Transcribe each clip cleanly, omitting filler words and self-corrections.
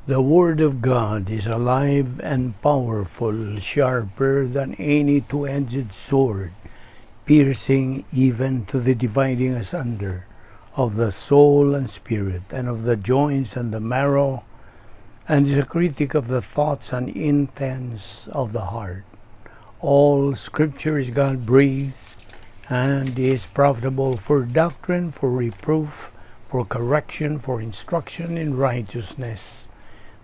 The Word of God is alive and powerful, sharper than any two-edged sword, piercing even to the dividing asunder of the soul and spirit, and of the joints and the marrow, and is a critic of the thoughts and intents of the heart. All Scripture is God-breathed and is profitable for doctrine, for reproof, for correction, for instruction in righteousness,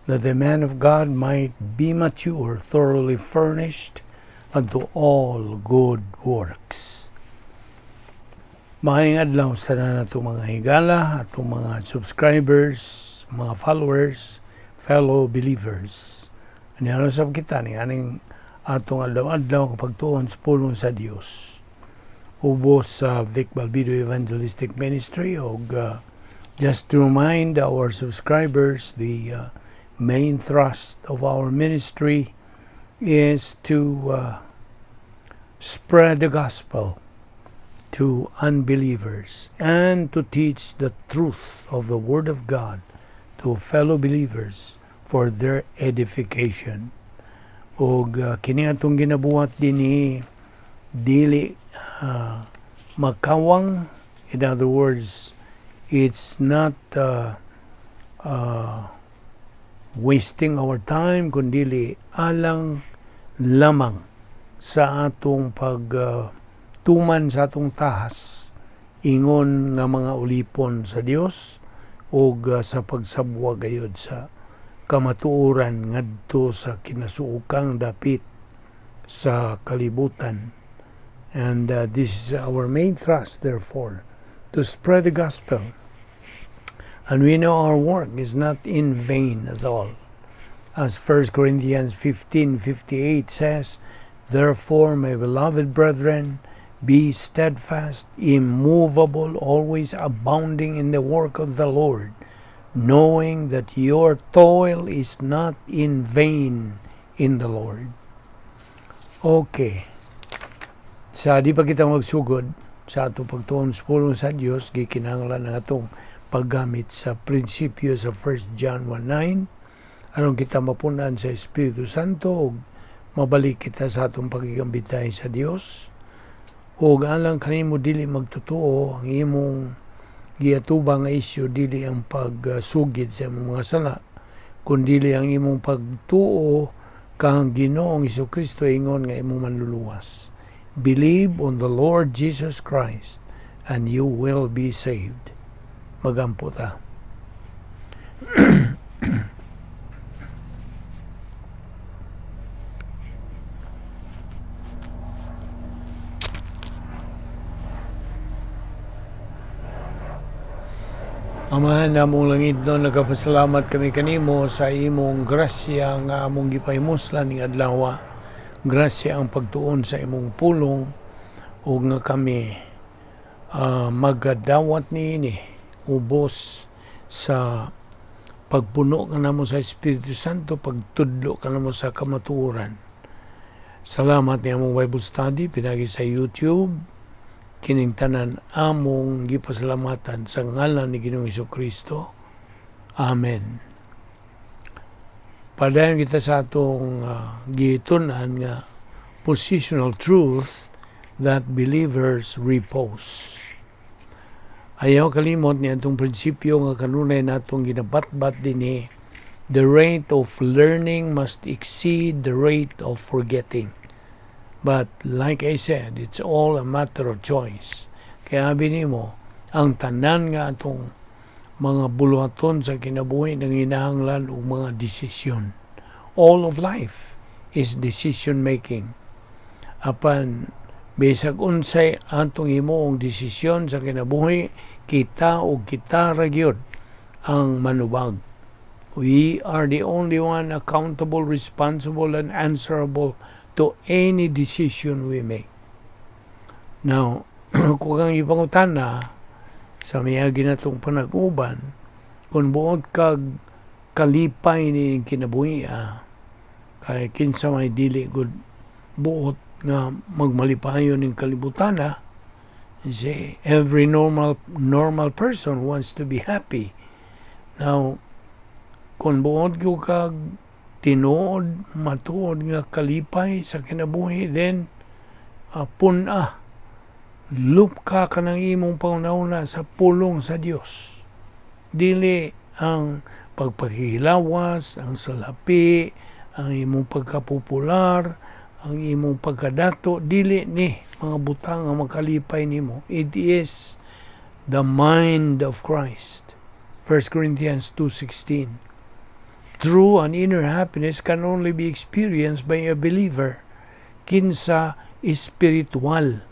that the man of God might be mature, thoroughly furnished unto all good works. Maayong adlaw sa tanan natong mga higala, atong mga subscribers, mga followers, fellow believers. Ania usab kita ni aning atong adlaw-adlaw pagtuon sa pulong sa Dios. Ubos sa Vic Balbido Evangelistic Ministry og just to remind our subscribers, the main thrust of our ministry is to spread the gospel to unbelievers and to teach the truth of the Word of God to fellow believers for their edification. Og kini atong ginabuhat dinhi dili makawang. In other words, it's not wasting our time, kundili alang lamang sa atong pagtuman sa atong tahas ingon nga mga ulipon sa Dios ug sa pagsabwa gayod sa kamatuoran ngadto sa kinasuokang dapit sa kalibutan. And this is our main thrust, therefore, to spread the gospel. And we know our work is not in vain at all. As 1 Corinthians 15:58 says, "Therefore, my beloved brethren, be steadfast, immovable, always abounding in the work of the Lord, knowing that your toil is not in vain in the Lord." Okay. Sa di pa kita magsugod sa atong pagtuon sa pulong sa Dios, gikinahanglan ang atong paggamit sa prinsipyo sa 1 John 1:9 aron kita mapunan sa Espiritu Santo ug mabalik kita sa atong pagigambitay sa Dios. Ug alang kanimo dili magtotoo, ang imong giatubang nga isyu dili ang pagsugid sa imong mga sala, kundili ang imong pagtuo kang Ginoong Kristo ingon nga imong manluluwas. Believe on the Lord Jesus Christ and you will be saved. Magampo ta. Amahan namong langitnon, nagapasalamat kami kanimo sa imong grasya nga among gipahimuslan ning adlaw. Grasya ang pagtuon sa imong pulong ug nga kami magadawat niini ubos sa pagpuno kanamo sa Espiritu Santo, pagtudlo kanamo sa kamatuoran. Salamat ni among Bible study pinagi sa YouTube. Kining tanan among gipasalamatan sa ngalan ni Ginoong Kristo. Amen. Padayon kita sa atong gitun-an nga positional truth that believers repose. Ayaw kalimot ni atong prinsipyo nga kanunay natong ginabatbat dinhi: the rate of learning must exceed the rate of forgetting. But like I said, it's all a matter of choice. Kaya abi nimo, ang tanan nga atong mga buluhaton sa kinabuhi nanginahanglan og mga desisyon. All of life is decision making. Apan bisag unsay atong himuong desisyon sa kinabuhi, kita og kita ra gyud ang manubag. We are the only one accountable, responsible, and answerable to any decision we make. Now, kung ang ipangutana sa miagi natong panag-uban, kung buot kag kalipay ni kinabuhi, kay kinsa may dili gud buot nga magmalipayon ning kalibutan? Say, every normal person wants to be happy. Now, Kung buot gyud kag tinuod, matuod nga kalipay sa kinabuhi, then pun-a, lupka kanang imong panghuna sa pulong sa Dios. Dili ang pagpakihilawas, ang salapi, ang imong pagkapopular, ang imong pagkadato, dili ni mga butang ang makalipay nimo. It is the mind of Christ. 1 Corinthians 2:16. True and inner happiness can only be experienced by a believer kinsa espiritual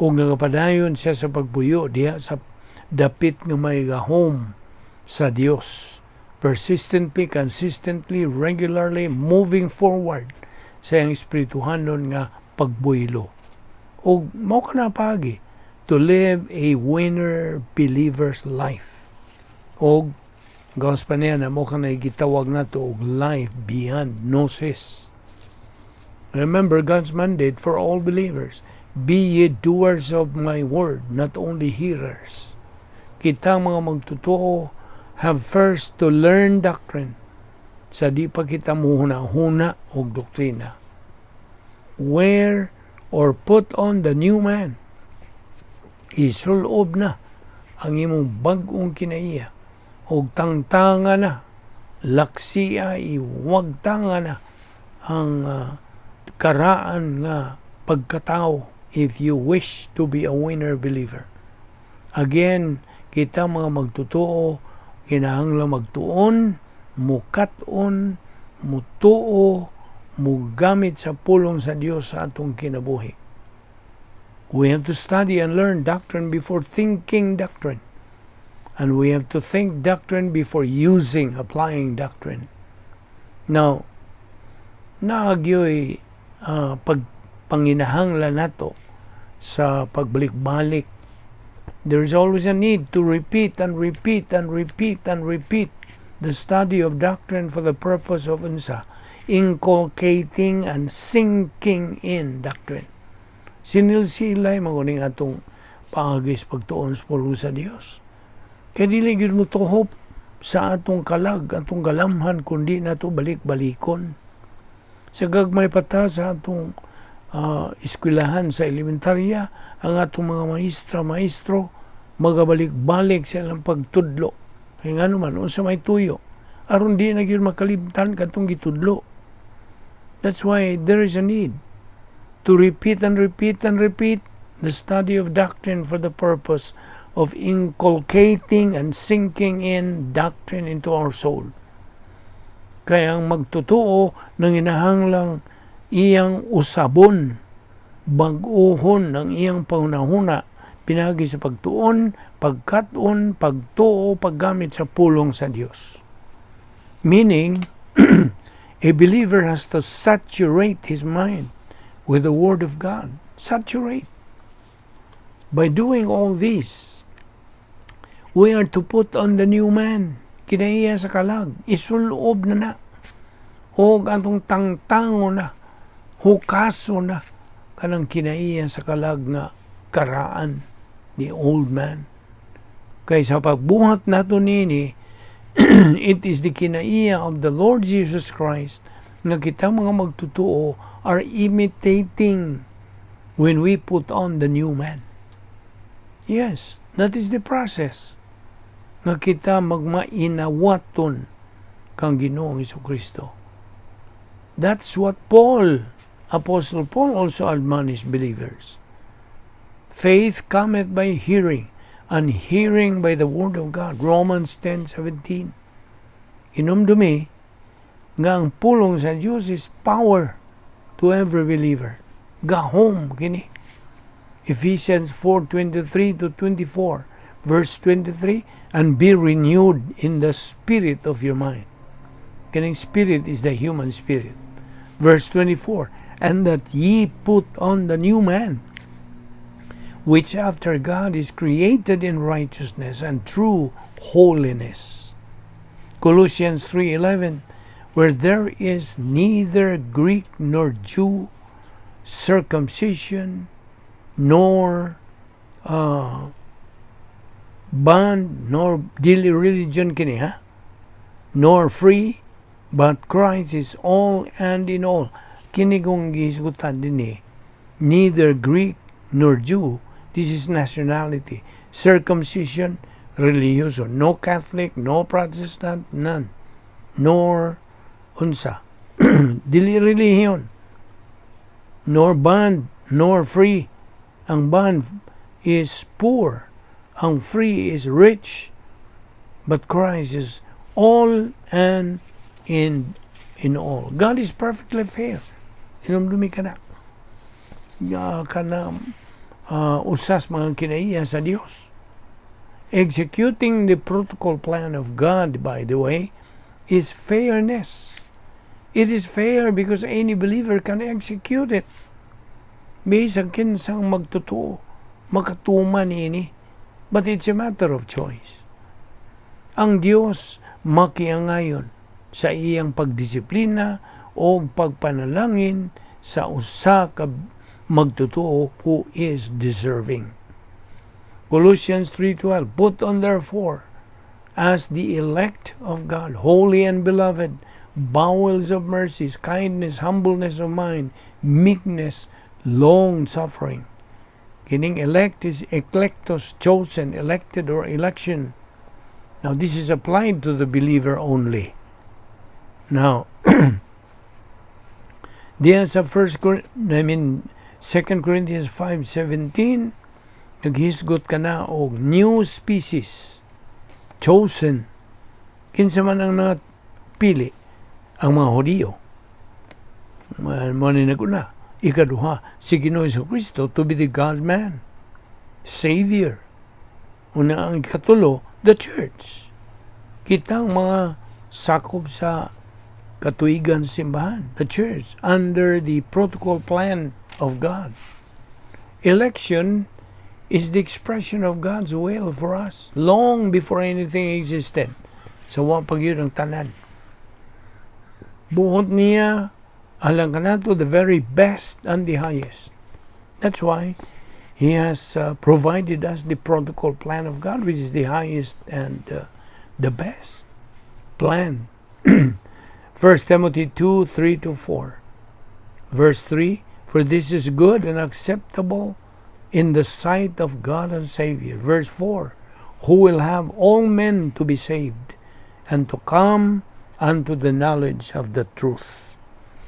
ug nagapadayon siya sa pagpuyo diha sa dapit nga may gahom sa Dios, persistently, consistently, regularly moving forward sa iyang espirituhanon nga pagbuylo. Ug mao kana paagi to live a winner believer's life. Og gawas pa niya na mao kana gitawag nato og life beyond gnosis. Remember God's mandate for all believers. "Be ye doers of my word, not only hearers." Kita mga magtotoo have first to learn doctrine sa di pa kita muhuna-huna og doktrina. Wear or put on the new man. Isulob na ang imong bag-ong kinaiya og tangtanga na, laksia, iwagtanga na ang karaan nga pagkatao if you wish to be a winner believer. Again, kita mga magtotoo kinahanglan magtuon, mukat-on, mutuo, mugamit sa pulong sa Dios sa atong kinabuhi. We have to study and learn doctrine before thinking doctrine. And we have to think doctrine before using, applying doctrine. Now, naa gyoy pag panginahanglan nato sa pagbalik-balik. There is always a need to repeat and repeat and repeat and repeat the study of doctrine for the purpose of unsa? Inculcating and sinking in doctrine. Sinilsilay man ning atong paagi sa pagtuon sa pulong sa Dios. Kay dili gyud mo tuhop sa atong kalag, atong galamhan kundi nato balik-balikon. Sa gagmay pa ta sa atong eskwelahan sa elementarya, ang atong mga maestra, maestro, magabalik-balik sa ilang pagtudlo. Kay ngano man, unsa may tuyo, aron di na gyud makalimtan katong gitudlo. That's why there is a need to repeat and repeat and repeat the study of doctrine for the purpose of inculcating and sinking in doctrine into our soul. Kaya ang magtotoo nanginahanglang iyang usabon, bag-ohon ang iyang panghunahuna, pinagi sa pagtuon, pagkat-on, pagtuo, paggamit sa pulong sa Dios. Meaning, a believer has to saturate his mind with the Word of God. Saturate. By doing all this, we are to put on the new man. Kinaiya sa kalag, isulob na na. O atong tangtango na, hukaso na, kanang kinaiya sa kalag nga karaan, the old man. Kay sa pagbuhat nato nini, it is the kinaiya of the Lord Jesus Christ nga kita mga magtotoo are imitating when we put on the new man. Yes, that is the process nga kita magmainawaton kang Ginoong Kristo. That's what Paul, Apostle Paul, also admonished believers. Faith cometh by hearing, and hearing by the word of God. Romans 10:17. Hinumdumi nga ang pulong sa Dios is power to every believer. Gahom kini. Ephesians 4:23 to 24, verse 23, "And be renewed in the spirit of your mind." Kining spirit is the human spirit. Verse 24, "And that ye put on the new man, which after God is created in righteousness and true holiness." Colossians 3:11, "Where there is neither Greek nor Jew, circumcision nor bond nor dili religion kini ha, nor free, but Christ is all and in all. Kini kong gihisgutan dinhi, neither Greek nor Jew, this is nationality, circumcision, religioso, no Catholic, no Protestant, none, nor unsa, dili relihiyon, nor bond, nor free. Ang bond is poor, ang free is rich, but Christ is all and in all. God is perfectly fair. Hinumdumi ka na. Kana usas mga kinaiya sa Dios. Executing the protocol plan of God, by the way, is fairness. It is fair because any believer can execute it. Bisag kinsang magtotoo, makatuman ini. But it's a matter of choice. Ang Dios makiangayon sa iyang pagdisiplina o pagpanalangin sa usa ka magtotoo who is deserving. Colossians 3:12: "Put on therefore, as the elect of God, holy and beloved, bowels of mercies, kindness, humbleness of mind, meekness, long suffering." Kining elect is eklektos, chosen, elected, or election. Now, this is applied to the believer only. Now, diyan sa first Cor- I mean 2 Corinthians 5:17, naghisgot ka na og new species, chosen. Kinsa man ang napili? Ang mga Hudiyo mo ni naguna. Ikaduha, si Ginoo Kristo to be the God man Savior. Una, ang ikatulo, the church, kitang mga sakop sa katuigan, simbahan, the church, under the protocol plan of God. Election is the expression of God's will for us long before anything existed. Sa wa pa gyud ang tanan. Buot niya alang kanato the very best and the highest. That's why He has provided us the protocol plan of God, which is the highest and the best plan. 1 Timothy 2:3 to 4. Verse 3: "For this is good and acceptable in the sight of God and Savior." Verse 4: "Who will have all men to be saved and to come unto the knowledge of the truth."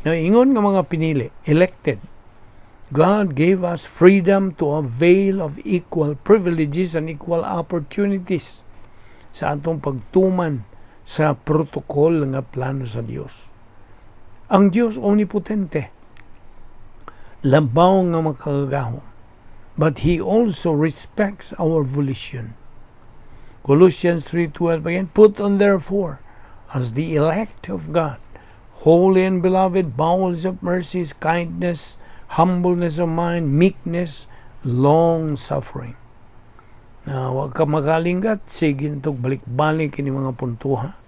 Now, ingon nga mga pinili, elected, God gave us freedom to avail of equal privileges and equal opportunities sa atong pagtuman sa protocol nga plano sa Dios. Ang Dios omnipotente, labaw nga makagagahom. But He also respects our volition. Colossians 3:12 again: "Put on therefore, as the elect of God, holy and beloved, bowels of mercies, kindness, humbleness of mind, meekness, long suffering." Na wag ka makalinggat, sige tog balik-balik kini mga puntuha.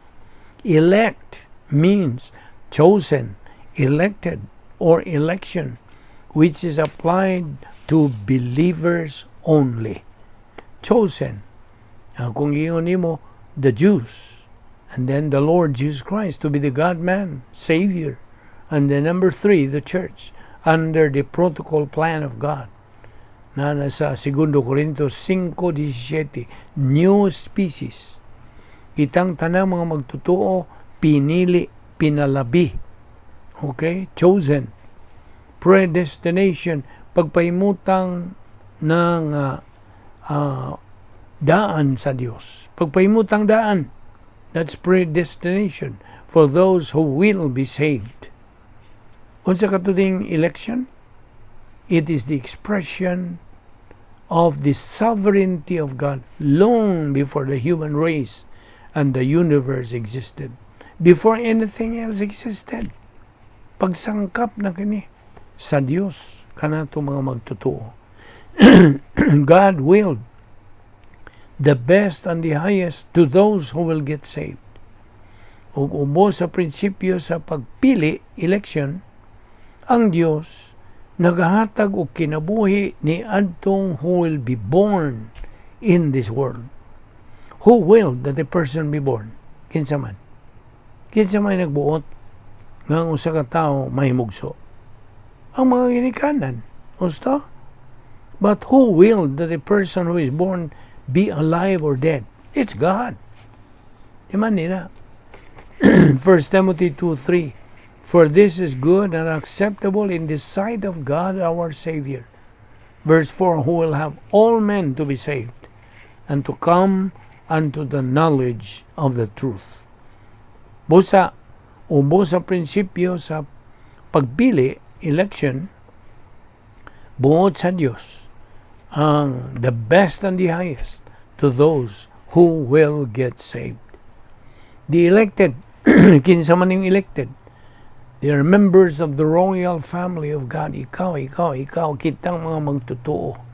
Elect means chosen, elected, or election, which is applied to believers only. Chosen. Kung ingon nimo, the Jews, and then the Lord Jesus Christ to be the God-man, Savior. And then number three, the church, under the protocol plan of God. Na nasa 2 Corintios 5:17, new species. Kitang tanang mga magtotoo, pinili, pinalabi. Okay? Chosen. Predestination, pagpahimutang ng daan sa Dios. Pagpahimutang daan, that's predestination for those who will be saved. Unsa katong election? It is the expression of the sovereignty of God long before the human race and the universe existed. Before anything else existed. Pagsangkap na kini sa Dios kanato mga magtotoo. God willed the best and the highest to those who will get saved. Ug ubos sa prinsipyo sa pagpili, election, ang Dios nagahatag og kinabuhi ni adtong who will be born in this world. Who willed that a person be born? Kinsa man? Kinsa may nagbuot nga ang usa ka tawo mahimugso? Ang mga ginikanan. Gusto? But who willed that a person who is born be alive or dead? It's God. Di man nila. 1 Timothy 2:3. For this is good and acceptable in the sight of God our Savior. Verse 4. Who will have all men to be saved and to come unto the knowledge of the truth. Busa, ubo sa prinsipyo sa pagpili, election, buot sa Dios ang the best and the highest to those who will get saved. The elected, kinsa man yung elected, they are members of the royal family of God. Ikaw, ikaw, ikaw, kitang mga magtotoo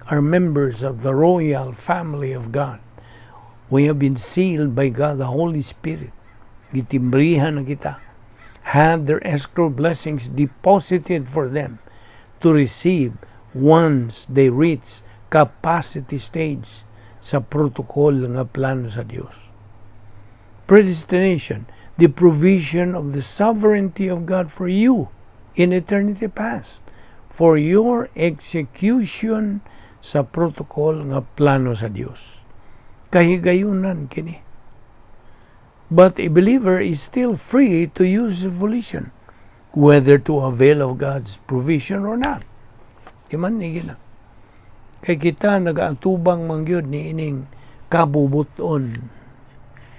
are members of the royal family of God. We have been sealed by God, the Holy Spirit. Gitimbrihan na kita. Had their escrow blessings deposited for them to receive once they reach capacity stage sa protocol nga plano sa Dios. Predestination, the provision of the sovereignty of God for you in eternity past, for your execution sa protocol nga plano sa Dios. Kahigayunan kini. But a believer is still free to use volition, whether to avail of God's provision or not. Di man ni gina. Kay kita nagaatubang man gyud ni ining kabubuton.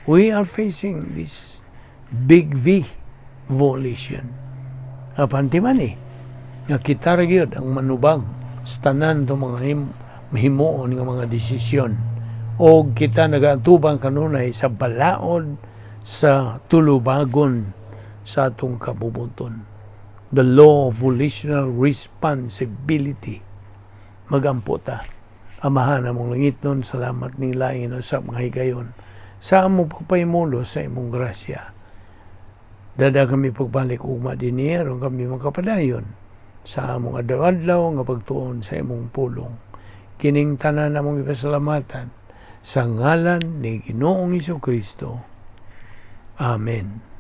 We are facing this big V, volition. Apan ti man eh, nga kita ra gyud ang manubag sa tanan to mga himuon nga mga desisyon. O kita nagaatubang kanunay sa balaod sa tulubagon sa atong kabubuton. The law of volitional responsibility. Magampo ta. Amahan among langitnon, salamat ning lain usab nga higayon sa among pagpahimulos sa imong grasya. Dada kami pagbalik ugma dinhi aron kami makapadayon sa among adlaw-adlaw nga pagtuon sa imong pulong. Kining tanan among ipasalamatan sa ngalan ni Ginoong Kristo. Amen.